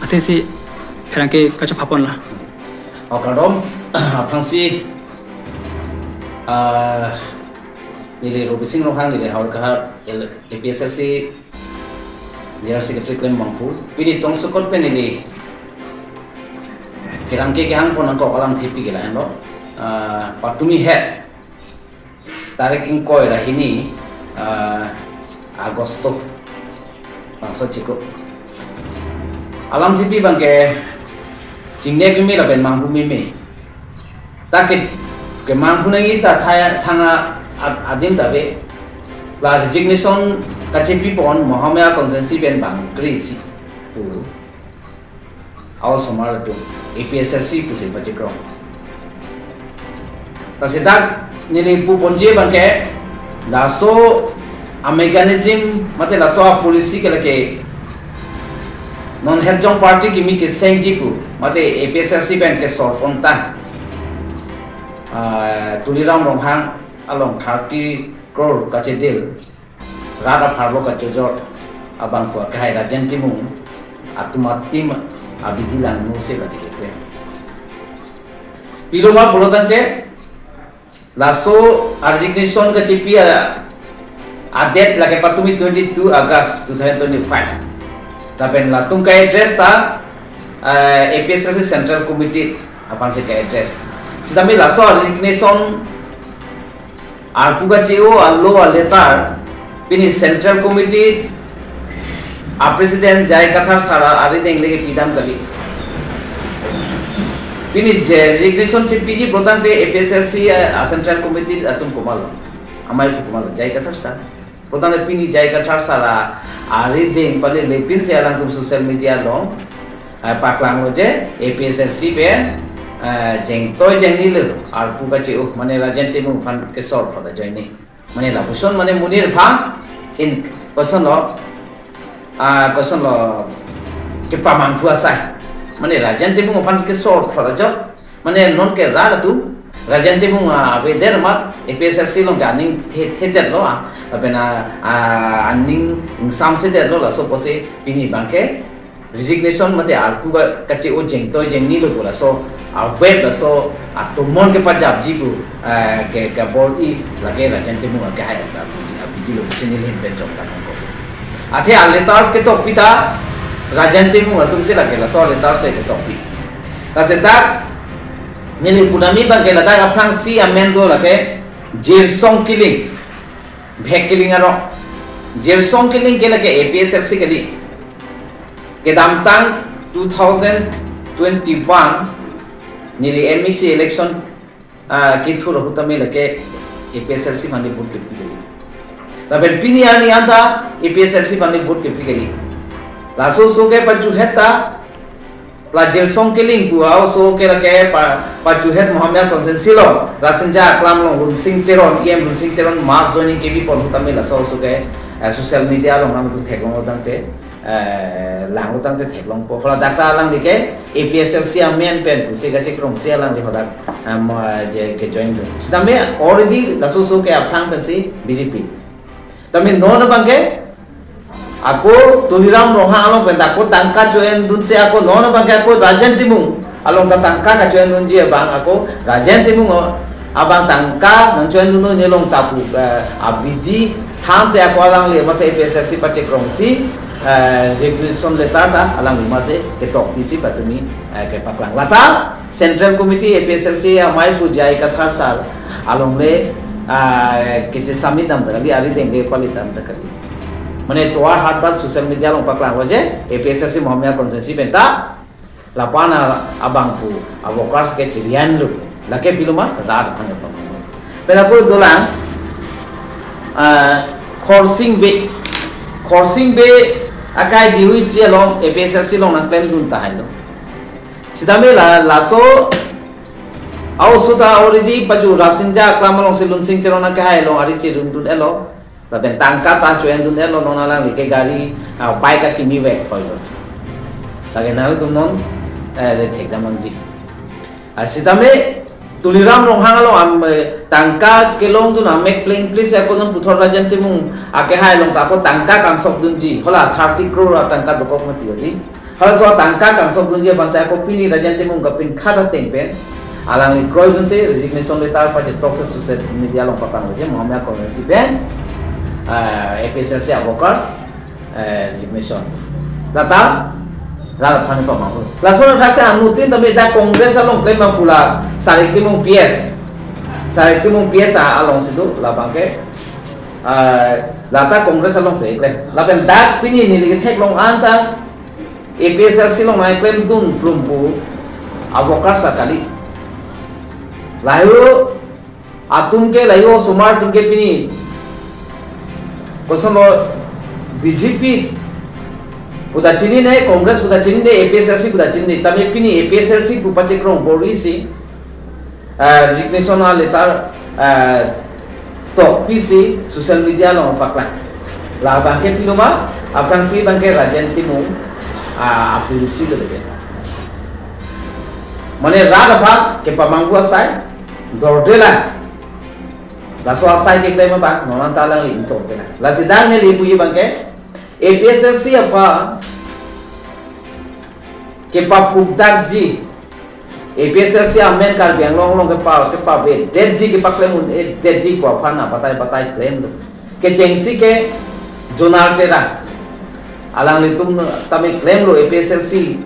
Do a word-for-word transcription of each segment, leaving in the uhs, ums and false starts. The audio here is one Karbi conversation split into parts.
Tesi pherangke kachophapon la. O kardom, aphrangsi, ah, neli Robising Ronghang, neli Howraghat L-, A P S L C General Secretary klem abangphu. Pini tongsokot pen neli pherangke kehangpon nangkok alamthe pi ke lahenlo. Ah, patumi het tarik ingkoi ra hini, ah, Agosto bangso chiklo. Alamthe pi abangke chingnek meme lapen manghu meme. Ta ke, kemanghu nangji ta thaya thang a-, ad-, adim ta ave. La resignation kachepipon Mahamaya constituency pen bang kre-isi pu a-osomar atum A P S L C pusi pachikrong. Lasi dak neli puponji abangke laso a-mechanism mate laso a-policy ke lake non hetjong party kimi kesengji pu mate A P S L C pen kesorpon tang, ah, Tuliram Ronghang along thirty crore kachedil rat apharlo kachojor abangphu akehai Rajen Timung atum a-team abidi langno si lake ke. Pilo ma pulo tangte, laso a-resignation kachepi a, a-date lake patumi twenty-two August two thousand twenty-five. Lapen latum ka-address ta, eh, A P S L C Central Committee aphansi ka-address. Sitame laso a-resignation arpu kache-o alo a-letter pini Central Committee a-President J I Kathar sir arideng le kepidam kali. Pini je resignation chepiji pulo tangte A P S L C a, a-Central Committee atum komatlo? Amei pu komatlo? J I Kathar sir. Pulo tangte pini J I Kathar sir a, arideng pale lepin si alangtum social media along, eh, paklanglo je A P S L C pen, eh, jengtoi jengnilo arpu kache-o, mane Rajen Timung aphan kesor phoda ajoine. Mane lapuson mane monit aphan in kosonlo, ah, kosonlo kepamanghu asai. Mane Rajen Timung aphan kesor phoda ajo. Mane non ke rat atum Rajen Timung avedet amat A P S L C along ke aning the-, thedetlo, ah, lapen a, ah, aning ingsamsedetlo, laso apotsi pini abangke resignation mate arpu ka, kache-o jengtoi jengnilo pu laso, a-web laso atomon kepajapji pu, eh, ke, kebor-i lake Rajen Timung akehai abidi, abidilo pusi neli ahin pen jok tang nangkok. Athe a-letter ketokpi ta Rajen Timung atum si lake laso a-letter si ketokpi. Lasi dak neli punami abangke ladak aphrangsi amen do lake Jirsong Killing, Bhek Killing arong. Jirsong Killing ke lake A P S L C kali. Kedamtang two thousand twenty-one neli M A C election, ah, kethur ahut tame lake A P S L C aphan vote kepi kali. Lapen pini arni anta A P S L C aphan vote kepi kali. Laso oso ke pajuhet ta, la Jirsong Killing pu a-oso ke lake pa, pajuhet Mahamaya constituency along, Rasinja Aklam along Lunsing Teron, E M Lunsing Teron mass joining kepipon ahut tame laso oso ke, eh, social media along nangtum theklonglo tangte, eh, langlo tangte theklongpo. Hala dak ta alangli ke A P S L C amen pen pusi kachekrongsi alangli hadak, eh, mo, je kejoin do. Sitame already laso oso ke aphrang pensi B J P. Tame non abangke ako Tuliram Ronghang along pen ta ako tangka cho-endunsi ako non abangke ako Rajen Timung along ta tangka kacho-endunji abang ako Rajen Timung abang tangka nangcho-endun neli along ta pu, eh, abidi thansi ako alangli amatsi A P S L C pachekrongsi, eh, resignation letter ta alangli amatsi ketokpisi patumi, eh, kepaklang. Lata Central Committee A P S L C amei pu J I Kathar sir alongle, ah, kachesami dam ta kali, arideng le pali dam ta kali. Mane tovar habar social media along paklanglo je A P S L C Mahamaya constituency pen ta lapu-an abang pu a-workers ke chirianlo. Lake pilo ma rat aphan abang. Pen ako dolang, ah, Khorsing Bey, Khorsing Bey akehai D U C along A P S L C along nangklemdun tahai lo. Sitame la, laso a-oso ta already paju Rasinja Aklam alongsi Lunsing Teron akehai along ari chirundun-etlo. Lapen tangka ta cho-endun-etlo, non alangli ke gari, ah, bike akimi vek hoilo. Lake nangtum non, eh, de thekdam nangji. Ah, sitame Tuliram Ronghang along am, eh, tangka kelongdun amek plengple si ako non puthot Rajen Timung akehai along ta ako tangka kangsokdunji. Hala thirty crore atangka dokok mati odi. Halaso atangka kangsokdunji aphan si ako pini Rajen Timung kapinkhat ateng pen alangli kroidunsi resignation letter pachetoksi social media along paklanglo je Mahamaya Constituency pen, ah, A P S L C a-workers, eh, resignation. Lata rat aphan pamanghu. Laso athak si anuttin tame dak Congress along klem ma pu la Sarik Timung P S. Sarik Timung P S a alongsi do labang ke, ah, lata Congress alongsi klem. Lapen dak pini neli ketheklong an ta A P S L C along nangklemdun plum pu a-workers kali. Lahai-o atum ke, lahai-o osomar atum ke pini kosonlo, B J P puta chinine, Congress puta chinine, A P S L C puta chinine. Tame pini A P S L C pu pachekrong bor-isi, ah, resignation a-letter, ah, tokpisi social media along paklang. Labang ke pilo ma, aphrangsi abang ke Rajen Timung, ah, a-policy lo leke. Mane rat aphan kepamanghu asai dorde lang. Laso asai keklem abang non anta alangli ingtong pen. Lasi dak neli puji abang ke A P S L C aphan kepaphukdakji, A P S L C amen Karbi Anglong along kepa, kepavedetji, kepaklem un-edetji pu aphan na batai batai klemlo. Kechengsi ke Jonar Terang, alanglitum tame klemlo A P S L C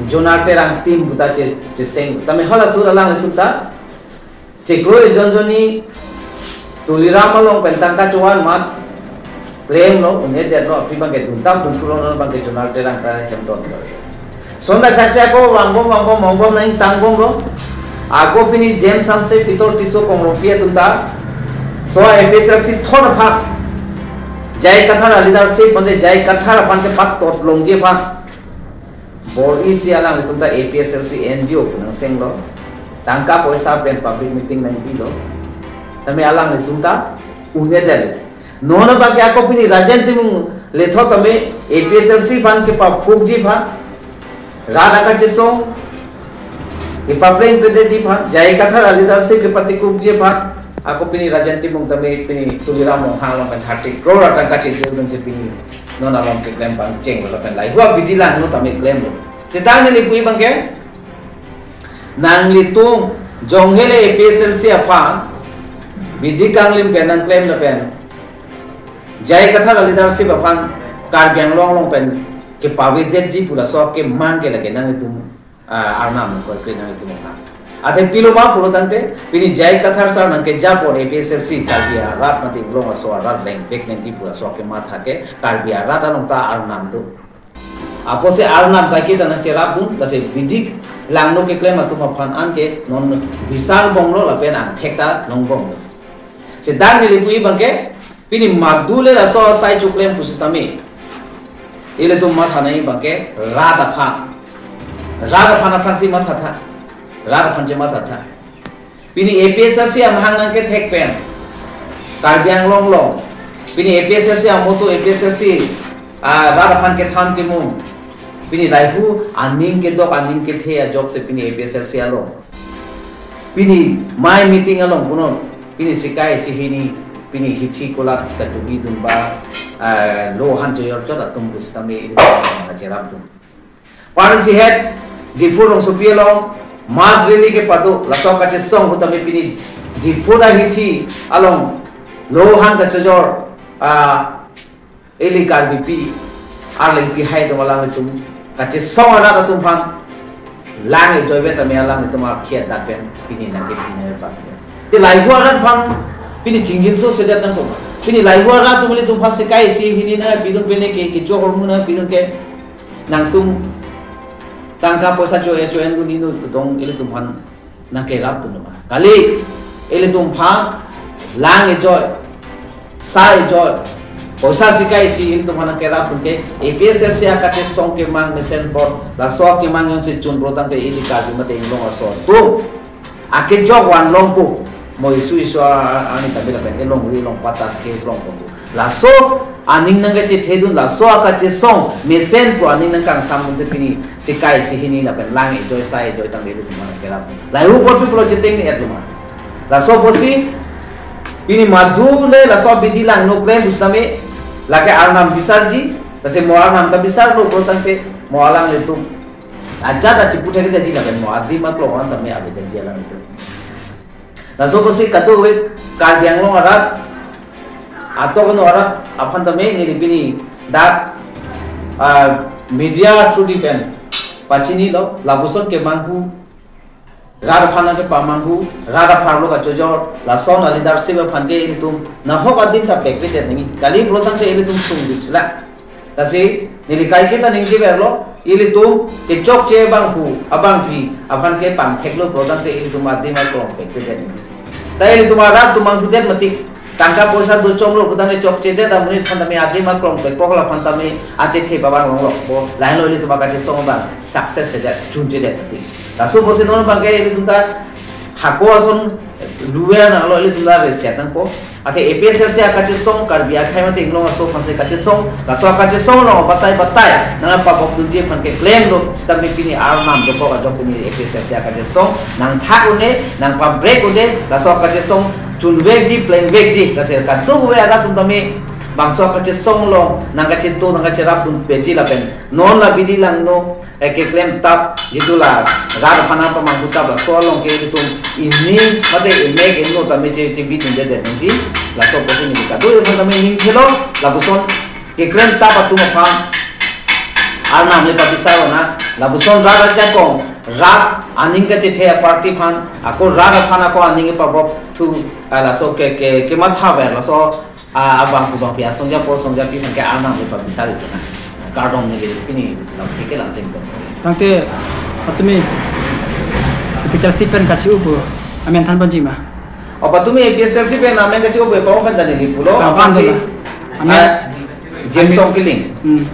Jonar Terang team puta che, cheseng. Tame halaso alanglitum ta cheklo ejon jonni Tuliram along pen tangka chovan mat klemlo, un-edetlo, aphi abang ke duntam dunthulo, non abang ke Jonar Terang ta hemton lo. Sonda khaksi ako vangbom vangbom vangbom nangtangbomlo. Ako pini James Hanse, Pitor Tisso, Kong Rongpi atum ta laso A P S L C thon aphan, J I Kathar a-leadership mate J I Kathar aphan kepatot longji aphan bor-isi alanglitum ta A P S L C N G O pu nangsenglo. Tangka poisa pen public meeting nangpilo. Tame alanglitum ta un-edet. Non abang ke ako pini Rajen Timung lethot tame A P S L C aphan kepaphukji aphan, rat akachesong kepaplengpledetji aphan, J I Kathar a-leadership kepatikukji aphan, ako pini Rajen Timung tame pini Tuliram Ronghang along pen thirty crore atangka chedun si pini non along keklem pangcheng lapen lahai-o abidi langno tame klemlo. Sitang neli puji abang ke, nanglitum jonghe le A P S L C aphan bidi kanglim pen nangklem lapen J I Kathar a-leadership aphan Karbi Anglong along pen kepavedetji pu laso kemang ke lake nanglitum, ah, arnam nangkroikre nanglitum aphan. Athe pilo ma pulo tangte pini J I Kathar sir nangkeja apor A P S L C Karbi arat mate Anglong aso arat lengvek nangji pu laso kematha ke Karbi arat along ta arnam do. Apotsi arnam bai ke ta nangcherapdun, lasi bidi langno keklem atum aphan anke non bisar bomlo lapen angthek ta longbomlo. Sitang neli puji abang ke, pini madu le laso asai choklem pusitame ilitum matha nangji abang ke rat aphan. Rat aphan aphrangsi mathatha. Rat aphan chemathatha. Pini A P S L C amahang nangkethek pen Karbi Anglong along, pini A P S L C amoto, A P S L C, ah, rat aphan kethan kemung, pini lahai-o aning kedok aning kethe ajoksi pini A P S L C along, pini mai meeting along punon, pini sekai sehini, pini hithi kolat kachobidun ba, ah, lo han choyor chot atum pusitame ini cherapdun. Parsi het Diphu rongsopi along mass rally kepado, laso kachesong ahut tame pini Diphu ahithi along lo han kachojor, ah, ili Karbipi, Arlengpi hai atum alanglitum kachesong arat atum aphan lang ejoibe tame alanglitum akhiat dak pen pini nangkepinoi pa. Te lahai-o arat aphan pini chingjinso sedet nangkok. Pini lahai-o arat atum ilitum aphan sekai sehini nangpidun pen ke, kecho ahormu nangpidun ke, nangtum tangka poisa cho-e cho-endun inut kedong ilitum aphan nangkerapdun ma? Kali, ilitum aphan lang ejoi, sa ejoi, poisa sekai si ilitum aphan nangkerapdun ke, A P S L C akachesong kemang mesen bor, laso kemang jongsi chunbro tangte ili Karbi mate Anglong aso atum akejok vanlongpo, mo isu isu a, a, ani tabi lapen elongri elongpat ta kelongpo. Laso aning nangkachethedun, laso akachesong mesen pu aning nangkangsamdun si pini sekai sehini lapen lang ejoi sa ejoi tangte ilitum aphan nangkerap. Lahai-o apor pi pulo cheteng-et lo ma? Laso apotsi pini madu le laso abidi langno klem pusitame lake arnam bisarji, lasi mo arnam ta bisarlo pulo tangte mo alanglitum ajat achipu thektheji lapen mo adim aklong an tame avedetji alanglitum. Laso pusi kadokave Karbi Anglong arat, atok ano arat aphan tame neli pini dak, ah, media through di pen pachinilo, lapuson kemanghu, rat aphan kepamanghu, rat apharlo kachojor, lason aleadership aphan ke ilitum nahok adim ta pekpedet nangji. Kali pulo tangte ilitum sungdik sila. Lasi neli kaike ta ningjeverlo, ilitum kechokche abangphu, abangpi aphan ke pangtheklo pulo tangte ilitum adim aklong pekpedet nangji. Ta ilitum arat atum manghudet mati, tangka poisa dochomlo pulo tangte chokchedet amonit aphan tame adim aklong pekpok aphan tame achethe pabang longlokpo, lahenlo ilitum akachesong abang success sedet, chunchedet mati. Laso pusi non abang ke ilitum ta hako ason luwe nanglo, ilitum ta reset nangpo. Athe A P H L C akachesong, Karbi akhei mate inglong aso aphansi kachesong, laso akachesong along batai batai nangpabok dunji aphan keklemlo, sitame pini arnam dokok ajok pini A P H L C akachesong nangthak un-e, nangpabrek un-e, laso akachesong chunvekji, plengvekji, lasi kadokave arat atum tame bangso akachesong along nangkacheto nangkacherap dunpetji lapen non la bidi langno, eh, keklem tap, jitu la rat aphan nangpamanghu tap, laso along ke ilitum ining mate imek inno tame che, chebidundedet nangji, laso pusi neli kadokave aphan tame ningthelo, lapuson keklem tap atum aphan arnam le pabisar ona, lapuson rat ajakong, rat aning kachethe aparty aphan, ako rat aphan ako aning pabok thu, ah, laso ke, ke, kemathaver, laso ah, abangphu bangpi asongjapo asongjapi aphan ke arnam le pabisar ipo na. Kardom neli pini lam theke lam cheng tong. Tangte patumi A P H L C pen kachi-o pu amen than ponji ma? O, patumi A P H L C pen amen kachi-o pu pa pen tani di pulo. Bang, bang, aphansi, bang. Amen. Ah, Jirsong Killing. Hmm.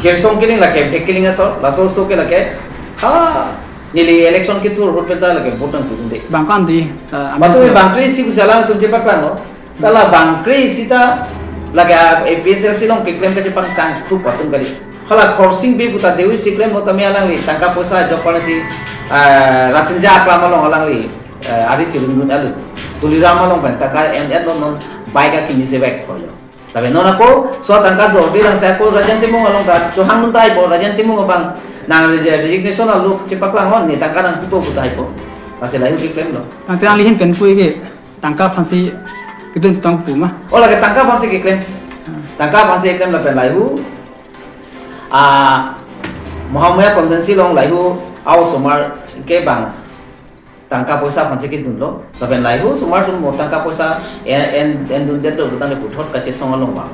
Jirsong Killing lake Phek Killing aso, laso aso ke lake. Ha, neli election kethur ahut pen ta lake vote nangtudunde. Bang ko-an di, ah, amen. Patumi bang kre-isi pusi alangtum chepaklang lo. Ta la bang kre-isi ta lake A P H L C along keklem kachepangtang krup atum kali. Hala Khorsing Bey pu ta Dewi si klemlo tame alangli tangka poisa ajok pon si, ah, Rasinja aklam along alangli, ah, ari chirundun alu. Tuliram along pen tangka en-etlo, non bike akimi si vek phoilo. Tapi non ako so tangka dorde lang sa ako Rajen Timung along ta chohang dun taipo, Rajen Timung abang nang resi-, resignation alo chepaklang on, ne tangka nangpipo pu taipo. Lasi lahei keklemlo. Tangte alangli ahin pen puke tangka aphansi kedun tang pu ma? O, lake tangka aphansi keklem. Hmm. Tangka aphansi keklem lapen lahei, ah, Mahamaya constituency along lahei a-osomar ke bang tangka poisa aphansi kedunlo. Lapen lahei osomar atum mo tangka poisa en, en, endundetlo pu tangte puthot kachesong along bang.